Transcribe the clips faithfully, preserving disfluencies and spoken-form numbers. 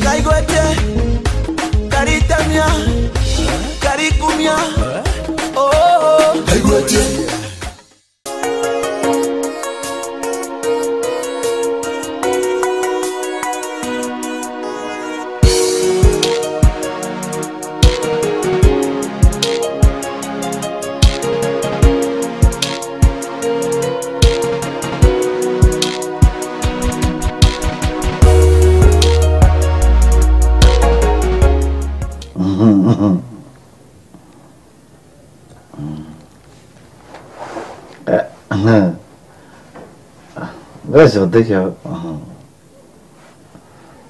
Kaigwete, karitamia, karikumia, oh. Gacote kia,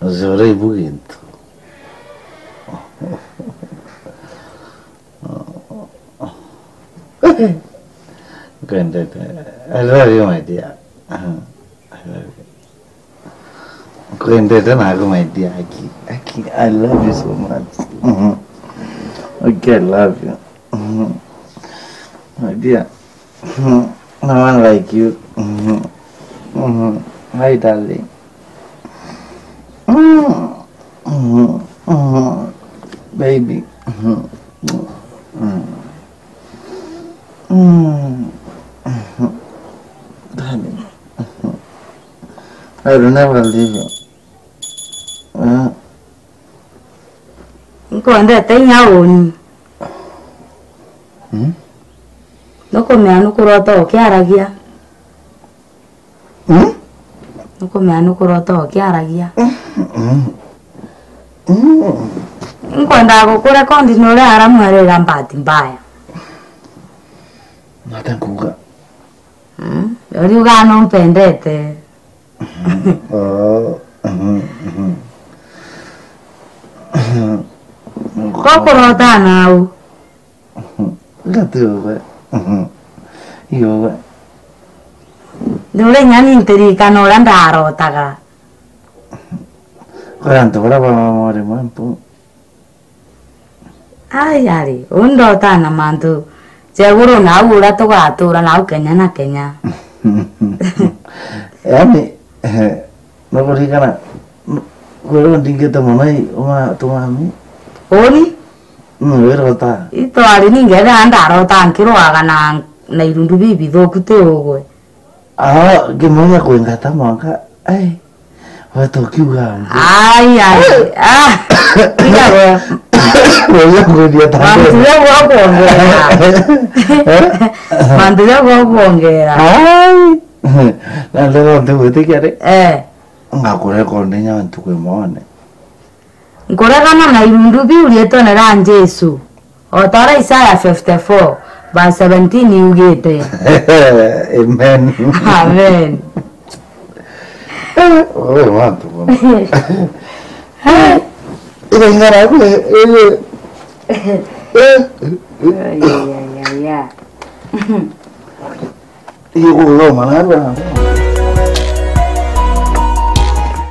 ucore ibu gintu. Nkwendete. I love you, my dear. I love you. Nkwendete naku, my dear. Aki, Aki, I love you so much. Mhm. Okay, I love you. Mhm. My dear. Mhm. No one like you. Mhm. Mhm. Hi, darling. Mhm. Mhm. Mhm. Baby. Mhm. Mhm. Mhm. Darling. Mhm. I will never leave you. Eh? Nkwendete inya uni. Hmm? Nukumea nukurota ukiaragia. Hmm? Nukumea nukurota ukiaragia. Hmm. Hmm. Nkwendaga gukurekondi nuria aramwerira bahati mbaya. Nate nkuga. Hmm? Uriuga numpendete. Oh, mhm, mhm. Ko kurota nau? Gati uwe. Mhm. Iwe. Ndure nyani ntirikana uria ndarotaga. Kuri antu baria ba mama uri mwempu. Ai, ari, uu ndotaa na mantu ja iguru, nau uria tugatura nau kenya na kenya. Yaani, eh, nukuririkana, n-, kwirwo ndingite mono i, uma, tumami? Uni? Mm, wirota? Itwari ningetha ndarota nkirwaga na, na irundu bibithuku ti ugwe. Ah, ngimeria kwingata mwanka, ai, weta ukiuga mbu. Ai, ai, ah, tiga we. Wewe kuthia ta mantu ja gwa kuongera. Eh? Mantu ja gwa kuongera. Ai. Na ndero ntigwitikia ri? Eh. Ngakureka ndinya ntuku imwe one. Nkuregana na irundu biu riitwene ria Jesu, o ta uria Isaya fifty-four verse seventeen yugite. Amen. Amen. Eh, wewe watu bwana. Eh, ile ingara kule, ile. Eh. Ay, ay, ay, ay, ay. Iyo kuthoma narua.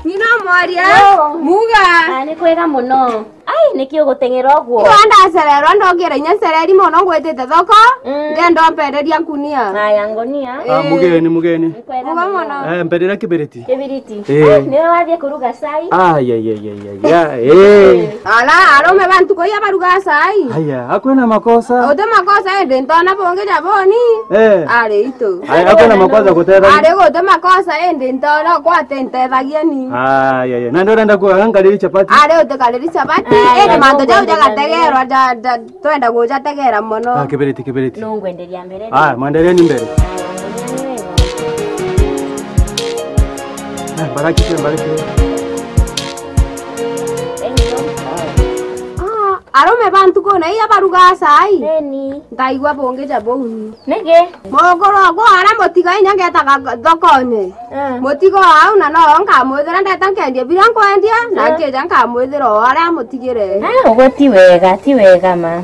Nina mwaria. Yo. Muga. Ah, ni kwega muno. Ai, niki uguteng'era uguo? Iwa ndacererwa, ndokire inya ncereri mono, ngwitite thoko, mm, ngenda umpenderia nkunia. Aya, ngunia. Ah, eh, mugeni, mugeni. Ni kwega muno. Eh, mpenderia kibiriti. Kibiriti. Eh. Eh, niwe wathie kuruga cai? Ai, ai, ai, ai, ai, ai, eh. Ala, arume ba ntuku ii barugaa cai? Aya, akwina makosa? Uti makosa, indi ntona bungi ja boni. Eh. Ari itu. Aya, akwina makosa gutethagia? Ari guti makosa, indi ntona kwati ntethagia ni. Aya, aya. Na ndio urenda kuga nkariri chapati? Ari uti kariri chapati, aya, indi mantu jau jagategerwa, ja, ja, twenda gujategera mono. Ah, kibiriti, kibiriti. Nungwenderia mbere. Ah, mwendereeni mbere. Eh, mbaraki, mbaraki. Ah, arume ba ntuku na iya barugaa cai? Eni. Ndaigua bungi ja buu ni. Niki? Mukuru okwa aria mutiga inya ngetaga thokone. Eh. Mutiga o au na no nkamwithira ndeta nkendia biria nkwendia, na, eh, nkija nkamwithira o aria amutigire. Ah, uguo ti wega, ti wega ma.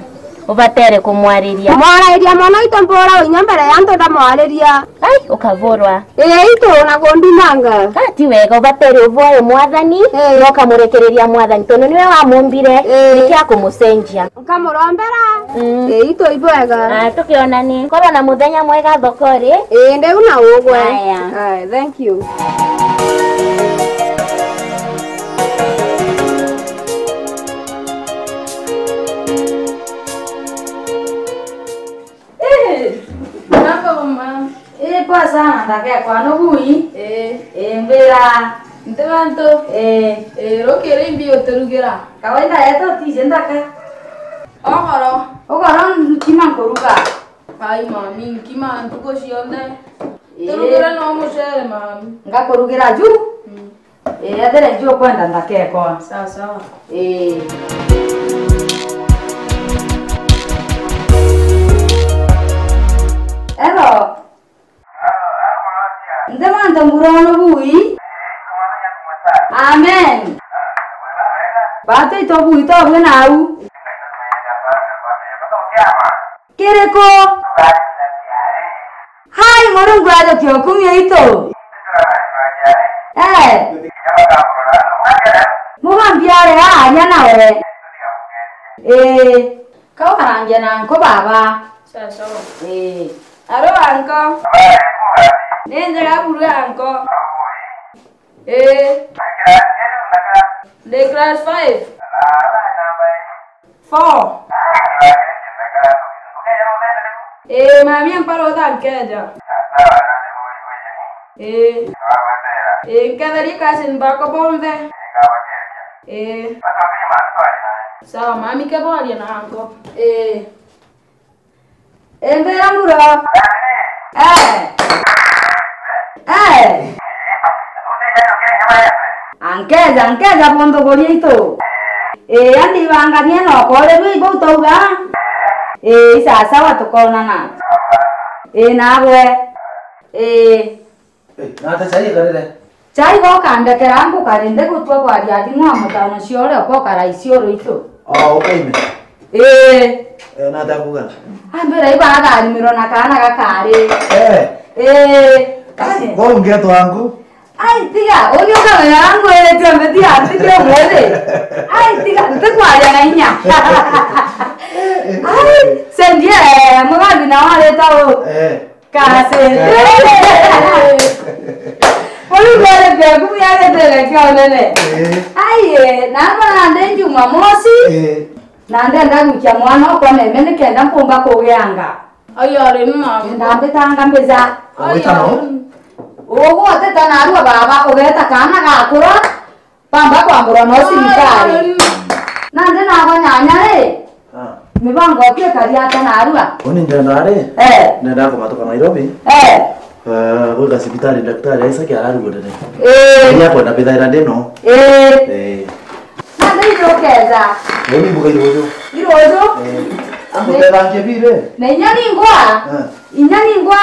Ubatere kumwariria. Mwarairia mono itu mpura inya mbere ya antu ndamwariria. Ai, ukavurwa. Ii, itu na kundunanga. Ah, ti wega, ubatere uvoe Mwathani, Ii. na ukamurekereria Mwathani, tondu niwe wamumbire, Ii. niki akumucenjia? Nkamurombera. Mm. Ii, itu ibwega. Ah, tukionani. Korwo na muthenya mwega thokori. Ii, ndiu na ugwe. Aya. Aya, thank you. Eh, mambo mama. Eh, poa sana, ndakekwa no bui. Eh. Eh, mbira. Nti bantu. Eh. Eh, rukiri imbi uturugira? Kawaida yetu tije ndaka. Ogoro. Ogoro nkima nkuruga. Ai mami, nkima ntuku cionthe. Eh. Turugire no mucere mami. Ngakurugira ju? Mm. Ii, ethira ijo ukwenda ndakekwa. Sawa, sawa. Ii. Hello. Nti mantu mburono bui? Amen. Batu ito bui tobwe nau. Kiriku? Hai, Murungu ajukia ukumia itu. Eh. Mugambi ari aria nawe. Ii. Kau arangia na anko baba. Sawa, sawa. Ii. Aro anko. Ni njega buru anko. Ii. Ndi class five. Four. Ii, mami, ankwa rutha nkeja. Ii. Ii, nketherie cousin bakwa bonthe. Ii. Sawa, mami, ke bwaria na anko. Ii. Embera muro. Eh. Eh. Ankeza, nkeza bonthe kuria itu. Ii, andi ibanganie no kore bui bau tauga. Ii, isasawa tukonana. Ii, nagwe. Ii. Eh, na ata chai ikarire? Chai gokandekera ngukari ndi gutua kwaria thimu wa mutano cio uria ukokara Isiolo itu. Oh, ukaime? Ii. Eh, na ata kuga? Ambira iba atharimirwo na kaana gakari. Eh. Ii. Ai, bo ngeto wangu. Ai, tiga, uni ukamenya wangu iri cionthe tiga, tiga mwiri. Ai, tiga, ntikwaria na inya. Ai, sendie, mugambi na wareta u. Eh. Kasi. Uu bere biaku biarethere kia unene. Eh. Ai, eh, na mara ndi Jumamosi. Eh. Na ndenda gwikia mwana okwa meme nikenda nkumba kugianga. Ai, ari ni mama. Ndambitanga mbica. Ai, ugwita no? Ari. Ugwoteta narua baba, ugeta kana gakura. Bamba kwamburwa no cibitari. Nandi naba nyanya ri? Ah. Mibango yaku ikari ata narua? Uni ndenda ri? Eh. Ndenda kumatuka Nairobi. Eh. Eh, gwika cibitari, daktari aisa kia ararugurire. Eh. Ni akwenda bithaira ndino. Eh. Eh. Nandi ijo keza. Uni mbuga iruju. Iruju? Eh. Akutethangia bire? Na inya ningwa. Eh. Inya ningwa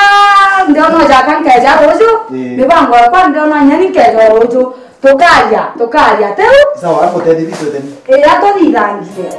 ndona jaka nkeja ruju. Eh. Mibango yakwa ndona inya nkeja ruju. Tukaria, tukaria, tiu? Sawa, amutethi bitu teni. Ira tuthithangie.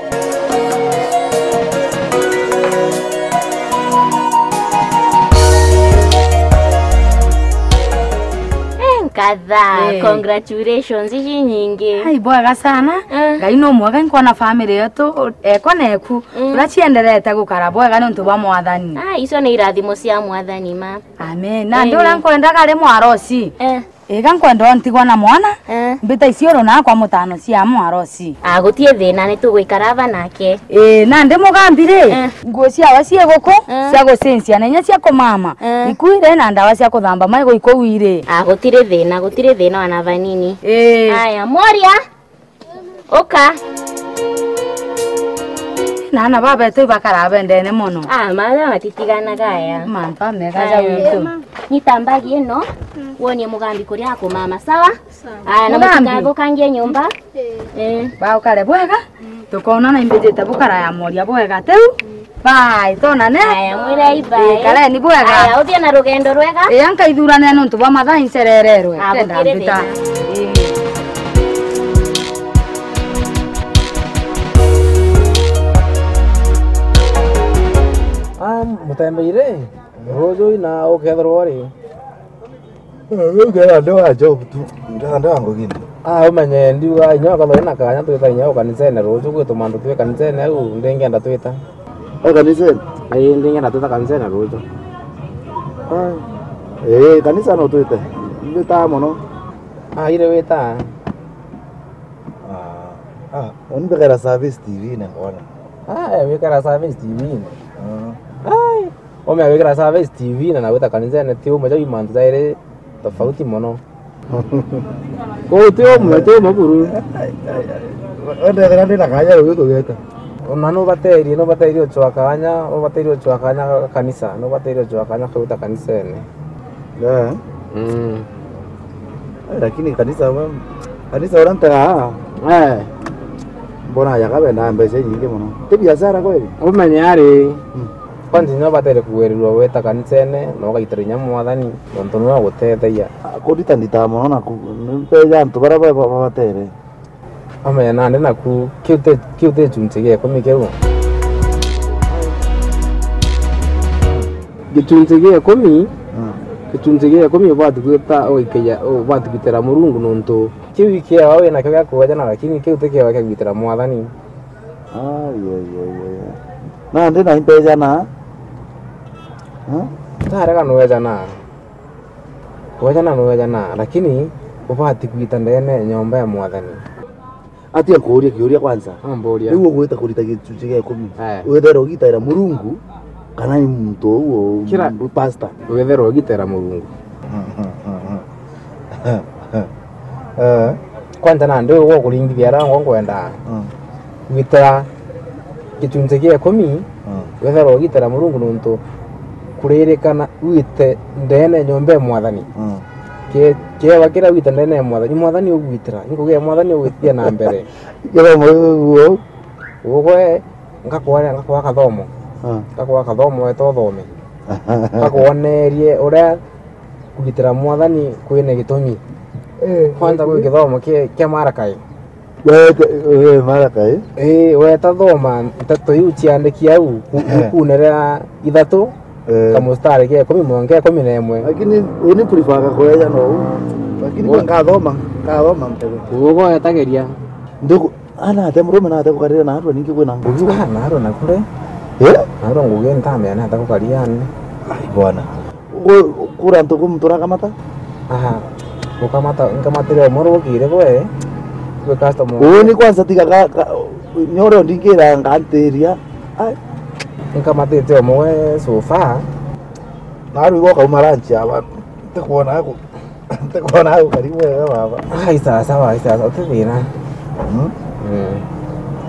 Eh, nkatha, eh. Congratulations, iji nyingi. Ai, bwega sana. Eh. Ngai no mwega, nkona family yetu, ekwa neku. Mm. Uria cienderete gukara bwega ni untu bwa Mwathani. Ah, icio ni irathimo cia Mwathani ma. Amen. Na, eh, ndi uria nkwendaga ri mwarosi. Eh. Iga nkwenda ntigwa na mwana, eh, mbita Isiolo na kwa mutano cia mwarosi. Ah, gutie thina, ni tugwikara ava nake. Ii, nandi mugambi ri, eh, nguo ciawe cie guku, eh, cia gucincia, na inya cia kumama, eh, ikuire na ndawa cia kuthamba maigu iku wire. Ah, gutiri thina, gutiri thina ona vanini. Ii. Aya, Moria. Uka. Na ana babetu ibakara bendene mono. Ah, mara matitiganaga aya. Mantu amega ja witu. Nyita mbagi ino, wonie mugambi kuria akumama, sawa? Sawa. Aya, na mugambi, mutikathũkangie nyumba. Eh. Eh. Baukare bwega, tukonana imbijite bukara ya moria bwega tiu. Bye, tonane. Aya, mwirei bye. Ii, kareni bwega. Aya, uthie na rugendo rwega. Ii, nkaithurania nontu bwa mathaa incerererwe. Ah, kenda gutire mbita thina. Ii. Mutembeire ruju na ukethirwa uri. Riu ngeera ndi wa job tu, ngeera ndi wa ngugine. Ah, umenye ndiuga inya ukathwa na kanya twita inya ukanisene ruju gwitu mantu twi kanisene au ndingenda twita. O kanisene? Ii, ndingenda twita kanisene ruju. Ah. Ii, kanisa no twite. Mbitaa mono. Ah, ire wita. Ah, ah, uni mbikara service T V-ini ngona. Ah, eh, wikara service T V-ini. Ah. Ai, umea wikara service T V na na wita kanisene ti umwe jau mantu jairi tofauti mono. Kuu ti umwe, ti umwe buru. Wendethera ndi na kanya riu tugeta. Ona nubaterie, nubaterie uchwa kanya, nubaterie uchwa kanya ga kanisa, nubaterie uchwa kanya kauta kanisene. Yeah. Mm. Eh, lakini kanisa wa-, kanisa uria ntagaa, eh, mbona yaka bendaa mbeca inyingi mono. Ti biashara kweli? Umenye ari, mm, kwanza inya ubatere kugwirirua weta kanisene, na ugaitira inya Mwathani, nontu niwe uguteethagia. Ah, kurita ndita mono naku, ni mbeca antu baria ba-, ba-, babatere. Amenya nandi naku, kiu ti, kiu ti gicunci gia ikumi kiu. Gicunci gia ikumi, mm, gicunci gia ikumi ubati gwita, ugaikagia, ubati gwitira Murungu nontu kiu ikiewa winakio gia kwejana, lakini kiu ti kiewa kia gwitira Mwathani. Ai, ai, ai, ai, ai. Nandi na imbeca na? Ha? Tarega nwejana. Wejana nwejana, lakini ubati gwita ndeene ya nyomba ya Mwathani. Atia nkuuria kiuria kwanza. Amburia. Riu ugwita kurita gicunci gia ikumi. Eh. Withaira ugitaira Murungu kana ni muntu uu Kira pastor? Withaira ugitaira Murungu. Eh. Kwanza nandi uu ukuringithia aria ngo ngwenda. Mm. Gwita gicunci gia ikumi, mm, wethagirwa ugitira Murungu nontu kuririkana wite ndeene nyomba ya Mwathani. Mm. Kie-, kiewa kiria wite ndeene ya Mwathani, Mwathani ugwitira, inkugia Mwathani ugwithia na mbere. Kithomo giu guo. Ugwe, ngakwa-, ngakwa kathomo. Mm. Ngakwa kathomo weta uthome. Ngakwonerie uria kugitira Mwathani kwina gitumi. Eh, kwanza gwi kithomo kia, kia Marakai. Weta, eh, Marakai. Ii, weta thoma nteto iu ciandiki au, ku-, eh, ibukuune ria ithatu, eh, kamustari kia ikumi mwanka ikumi na imwe. Lakini uni prefer kueja no u. Lakini we- ngathoma, ngathoma ntege. Ugo wetageria. Ndugu, ana ate murume na ate gukarira na andu ningi kwina ngugi. Ah, narua na kure. Eh? Narua ngugi ntamea na ate gukaria ani. Ai, bwana. Ku-, kura antu ku muntu urakamata? Aha, gukamata, nkamatire umwe rukire gwe, gwe customer. Uu ni kwanza tiga ga, ga, nyore ndingira ngantiria. Ai. Nkamatite umwe so far. Na riu ukauma lunch aba, ntikwona aku, ntikwona aku karibu wega baba. Ai, sawa sawa, ai, sawa sawa, uti thina. Mm? Mm.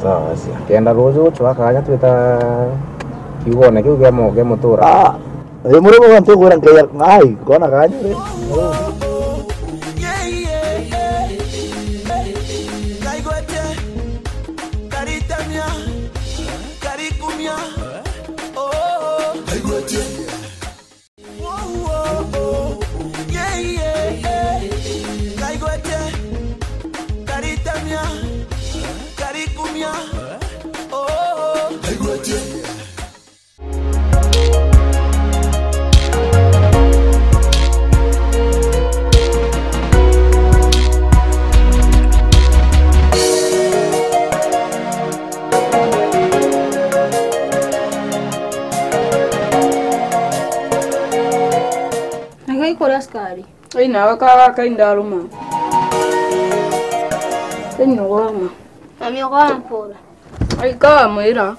Sawa, cia. Kenda ruju twakanya twita kiugone kiu gia mo-, gia mutura. Ah. Ii, muri bo ntikwira nkeya, ai, ngona kanya ri. Nagai kuria askari. Ai, nawe kaga kai ndaruma. Ai, nogwama. Mami, ugwampura. Ai, kaga mwira.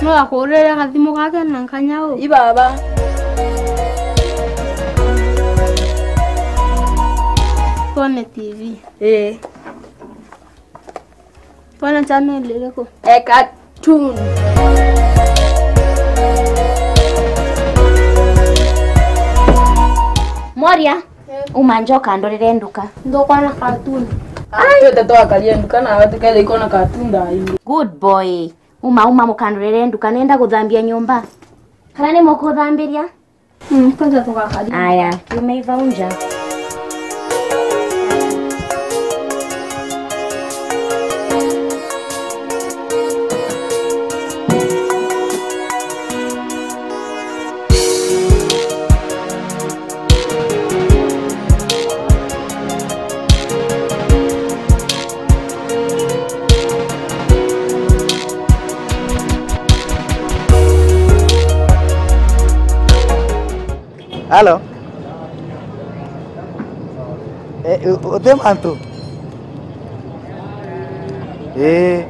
No akurire gathimu gake na nkanya u. I baba. Twone T V. Ii. Twone channel iriku? E cartoon. Moria, eh, uma njoka ndorere nduka. Ndukwana cartoon. Ai, twite twakaria nduka nawe tukethira ikona cartoon thaa ingi. Good boy. Uma, uma mukandorere nduka, nenda guthambia nyumba. Kana ni mukuthambiria? Mm, kwanza tugakaria. Aya, tumeiva unja. Halo. Eh, u-, uti mantu? Eh.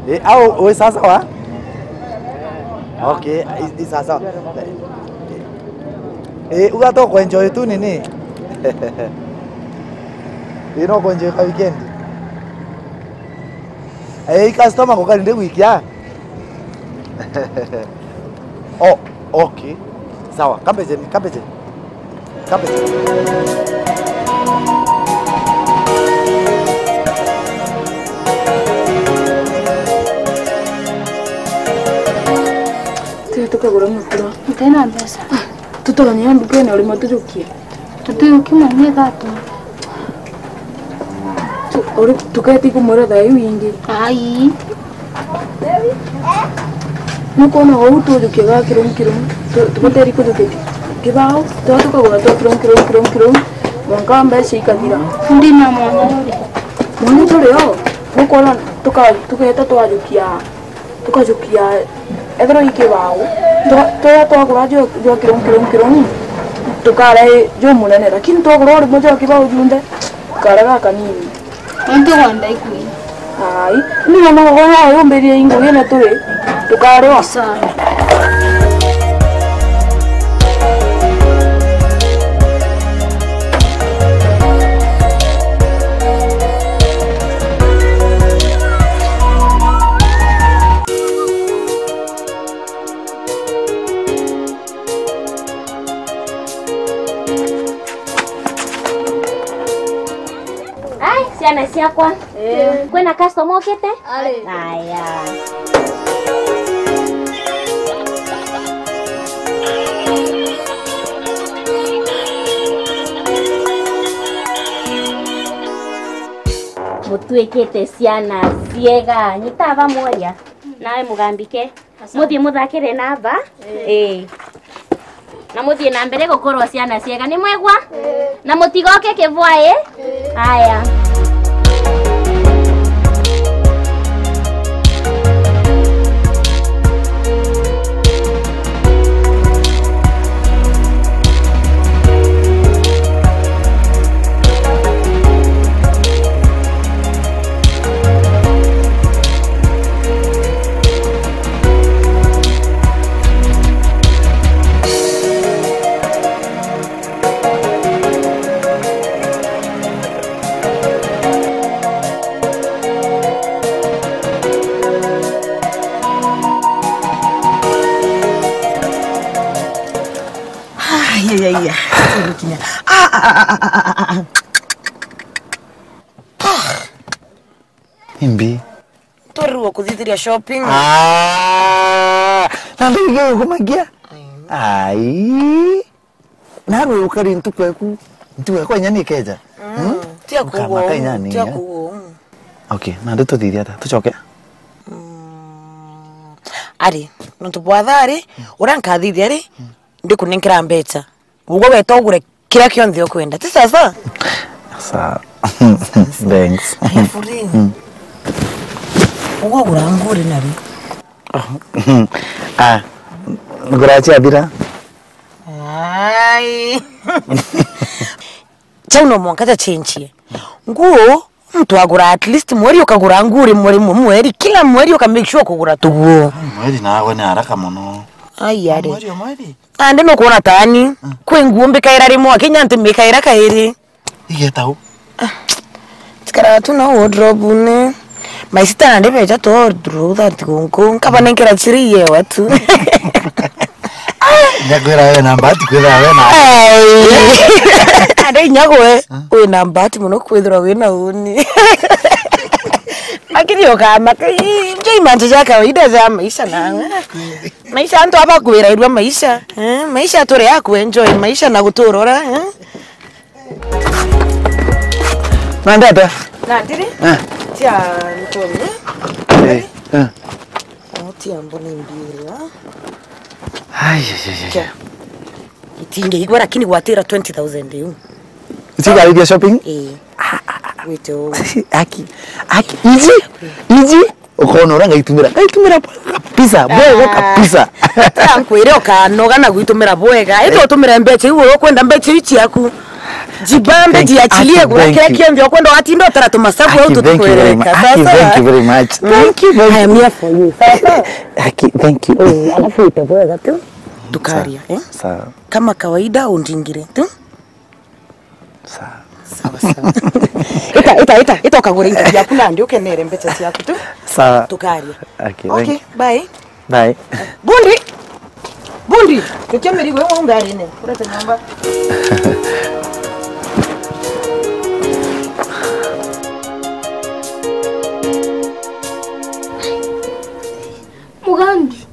Eh, au, wi sawa sawa? Okay, i, i sawa sawa. Eh, uga tu kuenjoy tu nini? Eh, no kuenjoy ka weekend. Eh, i customer ko kari ndi gwikia? Oh, okay. Sawa, kambeje, kambeje. Kambeje. Tiga tukagura mukura. Ntina mbeca. Ah, tutonye ndukene urimo tujukie. Tuti ukimania tatu. Tu-, uri-, tuketi kumwira thaa iu ingi. Ai. Nukwona uu tujukia ga kirungu kirungu. Tu-, tubateri kujukia kibao. Twa tukagura twa kirungu kirungu kirungu kirungu. Mwanka mbeca ikathira. Ndina mwana uri. Mwana turi o. Nukwona tuka-, tuketa twajukia. Tukajukia, ethirwa i kibao, twa-, turia twagura jwa, jwa kirungu, kirungu, kirungu, tukare jumunene, lakini twagura urimwe jwa kibao junthe, tukare gakanini. Nontu gwanda ikwina. Ai, ni na magogo yayo yumbirie ingugi na turi, tukare o. Sawa. Ai, ciana ciakwa. Eh. Kwina customer ukite? Ari. Aya. Mutuikite ciana ciega, nyita aba mworia. Nawe mugambike. Muthie muthakire na aba. Ii. Na muthie na mbere gukorwo ciana ciega, ni mwegwa? Na mutigoke kivwai. Aya. Ai, ai, ai, ai. Turukinya. Ah, ah, ah. Imbi. Twarirwo kuthithiria shopping. Ah, na ndio kumagia. Ai. Narwe ukari ntuku eku. Ntuku eku inya ni keja. Mm, hmm? Tia kugo. Ukamaka inya ni, tia eh? Kugo. Mm. Okay, na ndio tuthithia ata. Tucoke. Mm. Ari, nontu bwa thaa ri, uria nkathithia ri, ndikunenkera mbeca. Ugo weta ugure kiria kionthe ukwenda. Ti sasa? Sa-, thanks. Aya, for real. Mm. Ugo ugura nguri na ri? Ah, ngura cia thira. Ai. Chau no mwanka cha change. Nguo, mtu agura at least mweri ukagura nguo rimwe rimwe mweri, kila mweri uka make sure kugura tuguo. Mweri nawe ni haraka muno. Ai, ari. Mweri o mweri? Andi nukwona tani, mm, kwi nguo mbikaira rimwe, akinya nti mbikaira kairi. Igeta u? Ah, tikara tu na wardrobe-ini. My sister nandi beja tu through that gunku. Nkaba nenkera chiri yewa tu. Nyakwira we na mbati kwira we na. Ai. Ande inya gwe, ah, wi na mbati muno kwithirwa wi na uni. Lakini ukamaka, i-, njo imanji ja kawaida ja maisha nawe. Maisha antu abakwirairua maisha. Eh, maisha turi ya kuenjoy maisha na guturora, eh? Na ndata. Na ndiri? Eh. Tia ntoni. Eh, eh. Tia mboni mbiri, wa? Ai, ai, ai, ai. Kia. Itinge igwe, lakini gwatira twenty thousand iu. Itigarithia shopping? Eh. Wite u. Aki, aki, iji, iji. Ukona uria ngaitumira. Ngaitumira kabisa, bwega kabisa. Tia nkwire ukanoga na gwitumira bwega. Ito utumire mbecha iu ukwenda mbecha iu ciaku. Jibambe, jiachilie, gura kile kionthe ukwenda, watinda utara tumasabu au tutikwereka. Aki, thank you very much. Thank you, thank you. I am here for you. Sasa. Aki, thank you. Eh, alafu ite bwega tu. Tukaria, eh? Sawa. Kama kawaida undingire tu. Sawa. Sawa, sawa. Ita, ita, ita, ita ukagure into ciaku nandi ukenere mbecha ciaku tu. Sawa. Tukaria. Okay, okay, thank you. Bye. Bye. Bundi! Bundi! Tukia mirigo iyo au ngarine. Urete nyomba. Mugambi.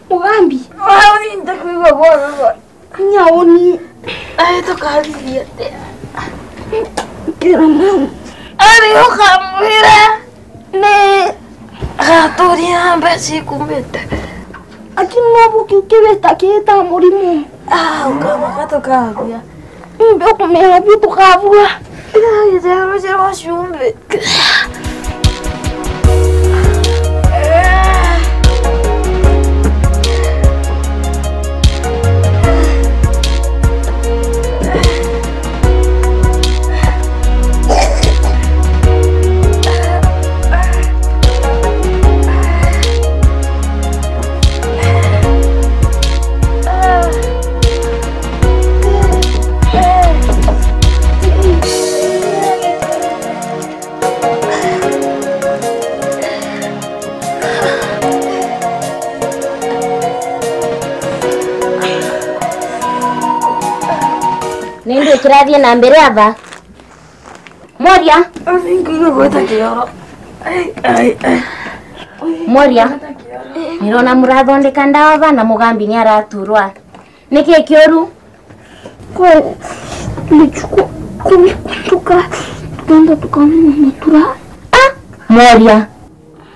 Mugambi. Ai, ntakwigua bwega. Nyauni. Ai, tukathithia atia? Kira mama. Ari ukamwira. Ni. Agaturia mbeca ikumite. Aki no buki kibeta kita murimo. Ah, ukamaka tukabia. Imbe ukumenya biu tukabua. Ira githero cia macumbĩ. Nindi kirathiĩ na mbere ava? Moria. Ai, ningwigua gwita kioro. Ai, ai, ai. Moria. Nirona murathondeka ndawa va na Mugambi ni araturwa. Niki kiuru? Kwa tulichukua kumi kutoka, tukaenda tukanunua matura. Ah, Moria.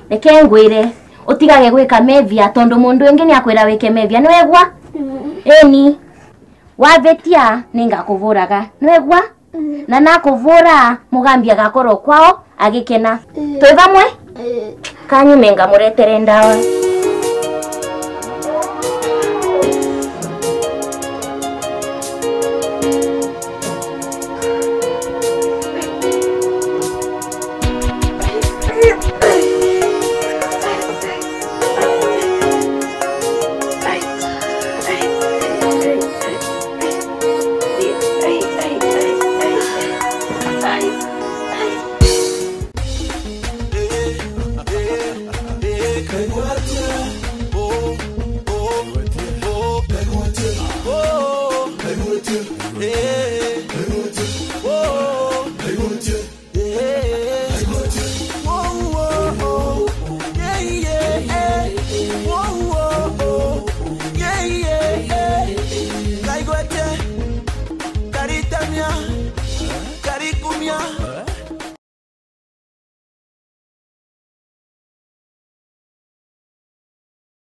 Reke ngwire, utigage gwika mevia tondu mundu wingi ni akwira wike mevia. Niwegua? Mm. Eni. Wavitia, ningakuvuraga. Niwegua? Mm. Na nakuvura, Mugambi agakorwo kwao agikena. Mm. Twi vamwe? Mm. Kanyume ngamuretere ndawa.